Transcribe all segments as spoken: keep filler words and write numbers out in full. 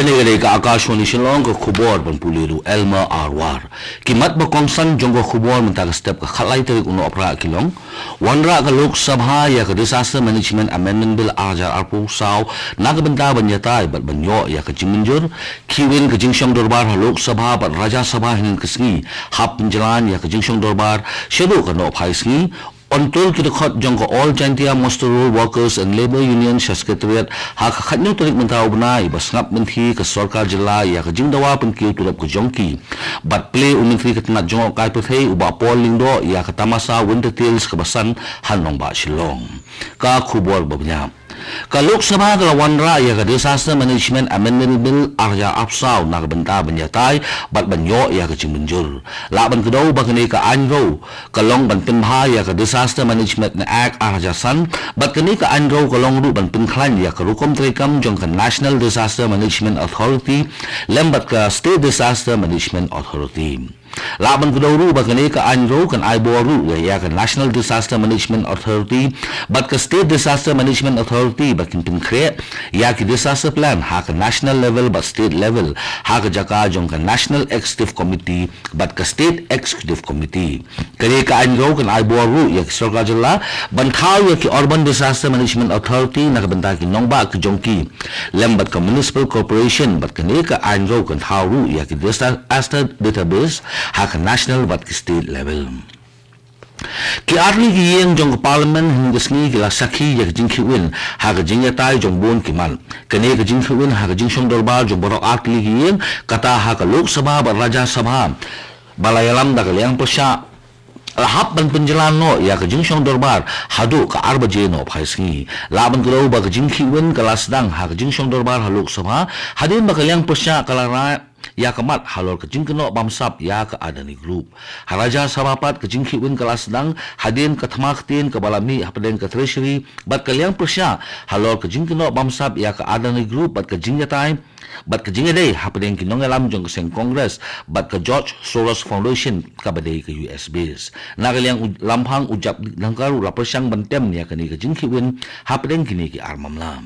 Kane ka dei ka Akashvani Shillong, ka khubor ban pule da u Elmer Arwar. Ki mat ba kongsan jong ka khubor mynta ka step ka khatlai tarik u Nohprah ki long: Wanrah ka Lok Sabha ïa ka Disaster Management Amendment Bill ar hajar arphew saw na ka bynta ban ïatai bad ban ïoh ïa ka jingmynjur. Khie win ka jingshong dorbar ha Lok Sabha bad Rajya Sabha hynnin ka sngi, hap pynjlan ïa ka jingshong dorbar shaduh ka nohphai sngi. Hynrei ki dkhot jong ka All Jaintia Muster Roll Workers and Labour Union sha Secretariat ha ka khathynñiew tarik mynta u bnai, ba sngap mynthi ka sorkar jylla ïa ka jingdawa pynkiew tulop ka jong ki. Bad plie u Myntri ka tnat jngohkai pyrthei u Bah Paul Lyngdoh ïa ka tamasa Winter Tales kaba san ha nongbah Shillong. Ka khubor ba bniah. Ka Lok Sabha ka la wanrah ïa ka Disaster Management Amendment Bill ar hajar arphew saw na ka bynta ban ïatai bad ban ïoh ïa ka jingmynjur. Lah ban kdew ba kane ka aiñ riew ka long ban pynbha ïa ka Disaster Management Act ar hajar san, bad kane ka aiñ riew ka long ruh ban pynkhlaiñ ïa ka rukom treikam jong ka National Disaster Management Authority lem bad ka State Disaster Management Authority. Lah ban kdew ruh ba kane ka aiñ riew kan ai bor ruh ïa ka National Disaster Management Authority bad ka State Disaster Management Authority ba kin pynkhreh ïa ki disaster plan ha ka national level bad state level, ha ka jaka jong ka National Executive Committee bad ka State Executive Committee. Kane ka aiñ riew kan ai bor ruh ïa ki sorkar jylla ban thaw ïa ki Urban Disaster Management Authority na ka bynta ki nongbah ki jong ki, lem bad ka Municipal Corporation, bad kane ka aiñ riew kan thaw ruh ïa ki Disaster Database ha ka national bad ki state level. Ki artylli ki ïing jong ka Parliament hynnin ka sngi ki la sakhi ïa ka jingkhih win ha ka jingïatai jong bun ki mat. Kane ka jingkhih win ha ka jingshong dorbar jong baroh artylli ki ïing, kata ha ka Lok Sabha bad Rajya Sabha, ba la ïalam da ka liang pyrshah, la hap ban pynjlan noh ïa ka jingshong dorbar haduh ka ar baje nohphai sngi. Lah ban kdew ba ka jingkhih win ka la sdang ha ka jingshong dorbar ha Lok Sabha hadien ba ka liang pyrshah ka la rah ïa ka mat halor ka jingkynnoh bamsap ïa ka Adani Group. Ha Rajya Sabha pat ka jingkhih win ka la sdang hadien ka thma ktien kaba la mih hapdeng ka Treasury bad ka liang pyrshah halor ka jingkynnoh bamsap ïa ka Adani Group bad ka jingïatai bad ka jingïadei hapdeng ki nongïalam jong ka seng Congress bad ka George Soros Foundation kaba dei ka U S base. Na ka liang u Lamphang u Jagdeep Dhankhar u la pyrshang ban tem ïa kane ka jingkhih win hapdeng kine ki ar mamla.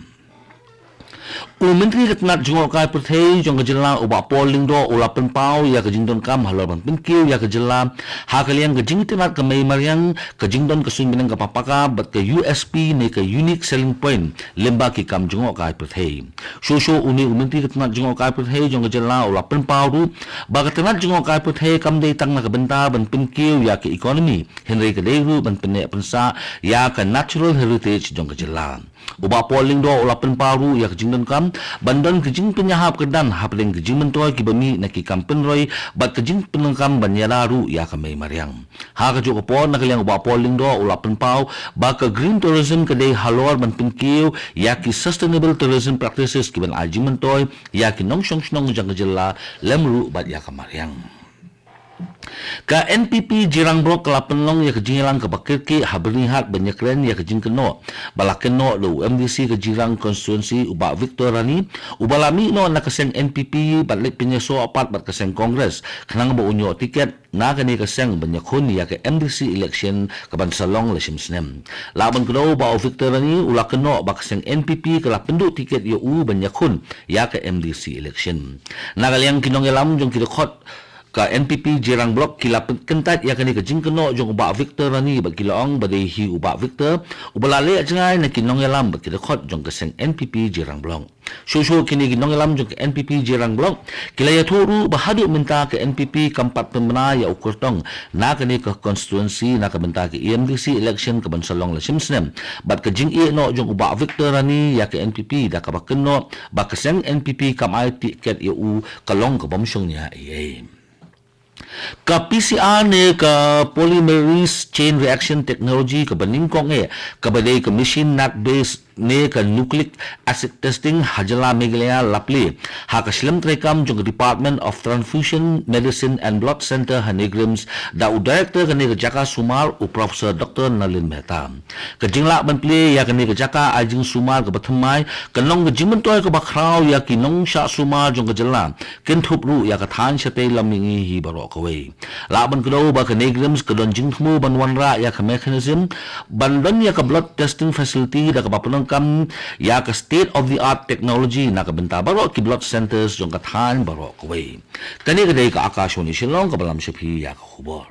U Myntri ka tnat jngohkai pyrthei jong ka jylla u Bah Paul Lyngdoh u la pynpaw ïa ka jingdonkam halor ban pynkiew ïa ka jylla ha ka liang ka jingitynnad ka mei mariang, ka jingdon ka suiñ bneng kaba paka bad ka U S P ne ka Unique Selling Point lyngba ki kam jngohkai pyrthei. Shuh shuh une u Myntri ka tnat jngohkai pyrthei jong ka jylla u la pynpaw ruh ba ka tnat jngohkai pyrthei kam dei tang na ka bynta ban pynkiew ïa ka economy, hynrei ka dei ruh ban pynneh pynsah ïa ka natural heritage jong ka jylla. U Bah Paul Lyngdoh u la pynpaw ruh ïa ka jingdonkam ban don ka jingpynïahap kyrdan hapdeng ka jingmyntoi kiba mih na ki kam pynroi bad ka jingpyndonkam ban ïada ruh ïa ka mei mariang. Ha kajuh ka por, na ka liang u Bah Paul Lyngdoh u la pynpaw ba ka green tourism ka dei halor ban pynkiew ïa ki sustainable tourism practices kiban ai jingmyntoi ïa ki nongshong shnong jong ka jylla lem ruh bad ïa ka mariang. Ka N P P Jirang Block ka la pynlong ïa ka jingïalang kaba kyrkieh ha Byrnihat ban ïakren ïa ka jingkynnoh ba la kynnoh da u M D C ka Jirang Constituency u Bah Victor Rani, uba la mih noh na ka seng N P P bad leit pynïasoh pat bad ka seng Congress khnang ba un ïoh tiket na kane ka seng ban ïakhun ïa ka M D C election kaban sa long la shim snem. Lah ban kdew ba u Victor Rani u la kynnoh ba ka seng N P P ka la pynduh tiket ïa u ban ïakhun ïa ka M D C election. Na ka liang ki nongïalam jong ki dkhot ka N P P Jirang Block ki la pyn-, kyntait ïa kane ka jingkynnoh jong u Bah Victor Rani bad ki la ong ba dei hi u Bah Victor uba la leh jngai na ki nongïalam bad ki dkhot jong ka seng N P P Jirang Block. Shuh shuh kine ki nongïalam jong ka N P P Jirang Block ki la ïathuh ruh ba haduh mynta ka N P P kam pat pynbna ïa u kyrtong na kane ka constituency na ka bynta ka M D C election kaban sa long la shim snem, bad ka jingïeh noh jong u Bah Victor Rani ïa ka N P P da kaba kynnoh ba ka seng N P P kam ai tiket ïa u ka long kabym shongnia ei ei. Ka P C R ne ka Polymerase Chain Reaction Technology kaba nyngkong eh, kaba dei ka machine nat based ne ka nucleic acid testing ha jylla Meghalaya la plie ha ka shlem treikam jong ka Department of Transfusion Medicine and Blood Centre ha NEIGRIHMS da u Director kane ka jaka sumar u Professor Doctor Nalin Mehta. Ka jinglah ban plie ïa kane ka jaka ai jingsumar kaba thymmai kan long ka jingmyntoi kaba khraw ïa ki nongshah sumar jong ka jylla, kynthup ruh ïa ka thaiñ shatei lam mihngi hi baroh kawei. Lah ban kdew ba ka NEIGRIHMS ka don jingthmu ban wanrah ïa ka mechanism ban don ïa ka blood testing facility da kaba pynlong kam ïa ka state of the art technology na ka bynta baroh ki blood centres jong ka thaiñ baroh kawei. Kane ka dei ka Akashvani Shillong kaba lam sha phi ïa ka khubor.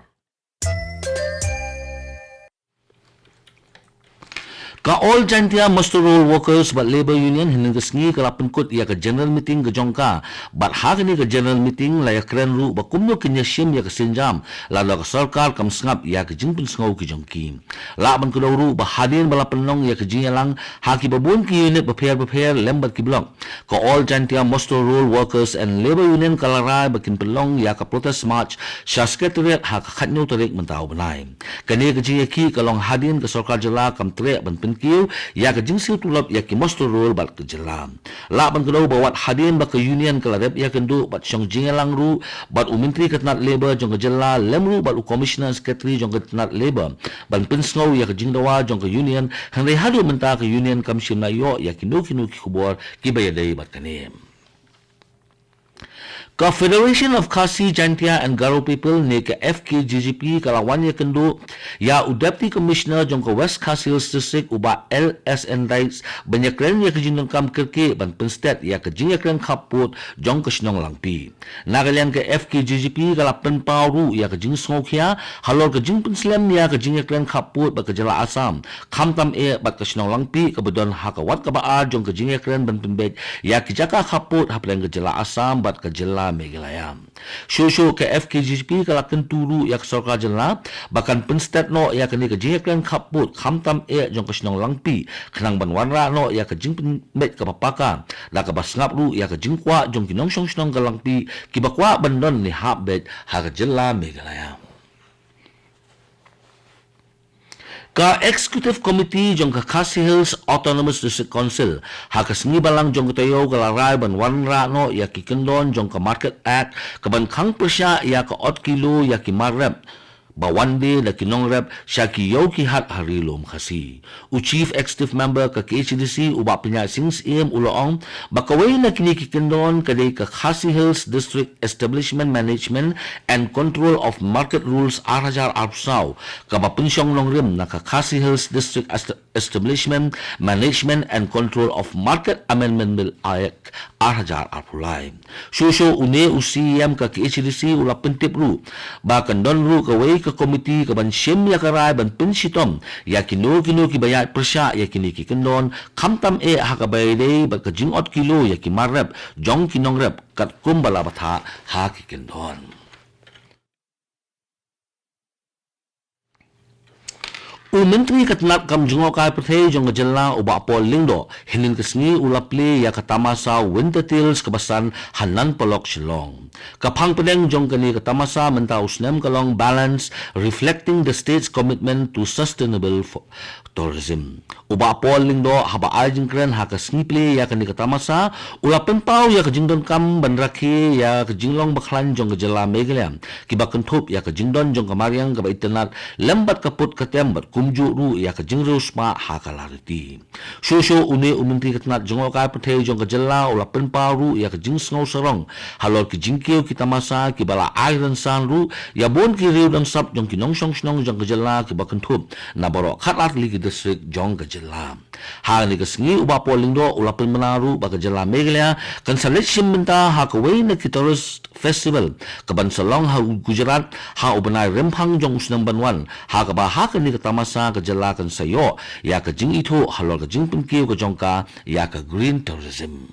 Ka All Jaintia Muster Roll Workers bad Labour Union hynnin ka sngi ka la pynkut ïa ka general meeting ka jong ka, bad ha kane ka general meeting la ïakren ruh ba kumno kin ïashim ïa ka sienjam lada ka sorkar kam sngap ïa ka jingpynsngew ki jong ki. Lah ban kdew ruh ba hadien ba la pynlong ïa ka jingïalang ha kiba bun ki unit bapher bapher lem bad ki block, ka All Jaintia Muster Roll Workers and Labour Union ka la rai ba kin pynlong ïa ka protest march sha secretariat ha ka khatñiew tarik mynta u bnai. Kane ka jingïakhih ka long hadien ka sorkar jylla kam treh ban pynkiew ïa ka jingsiew tulop ïa ki muster roll bad ka jylla. Lah ban kdew ba wat hadien ba ka union ka la rep ïakynduh bad shong jingïalang ruh bad u myntri ka tnat labour jong ka jylla lem ruh bad u commissioner secretary jong ka tnat labour ban pynsngew ïa ka jingdawa jong ka union, hynrei haduh mynta ka union kam shym la ïoh ïa kino kino ki khubor kiba ïadei bad kane. Ka Federation of Khasi Jaintia and Garo People ne ka F K G G P ka la wan ïakynduh ïa u Deputy Commissioner jong ka West Khasi Hills District u Bah L S N Dykes ban ïakren ïa ka jingdonkam kyrkieh ban pynsted ïa ka jingïakren khappud jong ka shnong Langpih. Na ka liang ka F K G G P ka la pynpaw ruh ïa ka jingsngewkhia halor ka jingpynslem ïa ka jingïakren khappud bad ka jylla Assam, khamtam eh bad ka shnong Langpih kaba don ha ka wat kaba ar jong ka jingïakren ban pynbeit ïa ki jaka khappud hapdeng ka jylla Assam bad ka jylla Meghalaya. Shuh shuh ka F K G G P ka la kyntu ruh ïa ka sorkar jylla ba kan pynsted noh ïa kane ka jingïakren khappud khamtam eh jong ka shnong Langpih khnang ban wanrah noh ïa ka jingpynbeit kaba paka, da kaba sngap ruh ïa ka jingkwah jong ki nongshong shnong ka Langpih kiba kwah ban don ne hap beit ha ka jylla Meghalaya. Ka Executive Committee jong ka Khasi Hills Autonomous District Council ha ka sngi balang jong ka taïew ka la rai ban wanrah noh ïa ki kyndon jong ka Market Act kaban khang pyrshah ïa ka ot kilo ïa ki mar rep ba wan die da ki nongrep sha ki ïew ki hat ha Ri Lum Khasi. U Chief Executive Member ka K H A D C u Bah Pynïaid Sing Syiem u la ong ba kawei na kine ki kyndon ka dei ka Khasi Hills District Establishment Management and Control of Market Rules ar hajar arphew saw, kaba pynshong nongrim na ka Khasi Hills District Est-, Establishment Management and Control of Market Amendment Bill Act ar hajar arphew lai. Shuh shuh une u C E M ka K H A D C u la pyntip ruh ba kan don ruh kawei ka komiti kaban shim ïa ka rai ban pynshitom ïa kino kino kiba ïaid pyrshah ïa kine ki kyndon, khamtam eh ha kaba ïadei bad ka jingot kilo ïa ki mar rep jong ki nongrep katkum ba la bthah ha ki kyndon. U Myntri ka tnat kam jngohkai pyrthei jong ka jylla u Bah Paul Lyngdoh hynnin ka sngi u la plie ïa ka tamasa Winter Tales kaba san ha Nan Polok Shillong. Ka phang pdeng jong kane ka tamasa mynta u snem ka long Balance, Reflecting the State's Commitment to Sustainable Fo-, Tourism. U Bah Paul Lyngdoh haba ai jingkren ha ka sngi plie ïa kane ka tamasa u la pynpaw ïa ka jingdonkam ban rakhe ïa ka jinglong bakhlaiñ jong ka jylla Meghalaya kiba kynthup ïa ka jingdon jong ka mariang kaba itynnad lem bad ka put ka tem bad kumjuh ruh ïa ka jingriewspah ha ka lariti. Shuh shuh une u Myntri ka tnat jngohkai pyrthei jong ka jylla u la pynpaw ruh ïa ka jingsngew sarong halor ki jingkiew ki tamasa kiba la ai rynsan ruh ïa bun ki riew dang sap jong ki nongshong shnong jong ka jylla kiba kynthup na baroh khatar tylli ki district jong ka jylla. Ha kane ka sngi u Bah Paul Lyngdoh u la pynbna ruh ba ka jylla Meghalaya kan sa leit shim bynta ha kawei na ki tourist festival kaban sa long ha Gujarat ha u bnai Rymphang jong u snem ban wan, ha kaba ha kane ka tamasa ka jylla kan sa ïoh ïa ka jingithuh halor ka jingpynkiew ka jong ka ïa ka green tourism.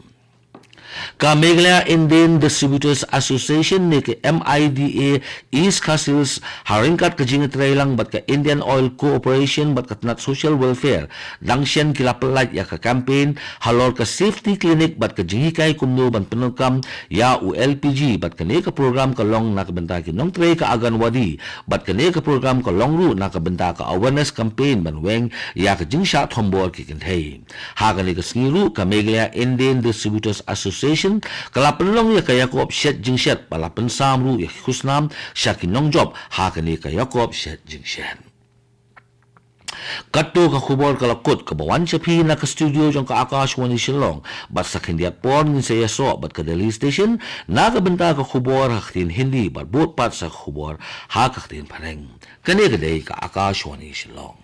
Ka Meghalaya Indian Distributors Association ne ka M I D A East Khasi Hills ha ryngkat ka jingïatreilang bad ka Indian Oil Corporation bad ka tnat Social Welfare dang shen ki la pyllait ïa ka campaign halor ka safety clinic bad ka jinghikai kumno ban pyndonkam ïa u L P G bad kane ka program ka long na ka bynta ki nongtrei ka Anganwadi bad kane ka program ka long ruh na ka bynta ka awareness campaign ban weng ïa ka jingshah thombor ki kynthei. Ha kane ka sngi ruh ka Meghalaya Indian Distributors Association ka la pynlong ïa ka ïakob shet jingshet ba la pynsam ruh ïa ki khusnam sha ki nongjop ha kane ka ïakob shet jingshet. Kato ka khubor ka la kut kaba wan sha phi na ka studio jong ka Akashvani Shillong, bad sa khyndiat por ngin sa ïasoh bad ka Delhi Station na ka bynta ka khubor ha ka ktien Hindi bad bud pat sa ka khubor ha ka ktien Phareng. Kane ka dei ka Akashvani Shillong.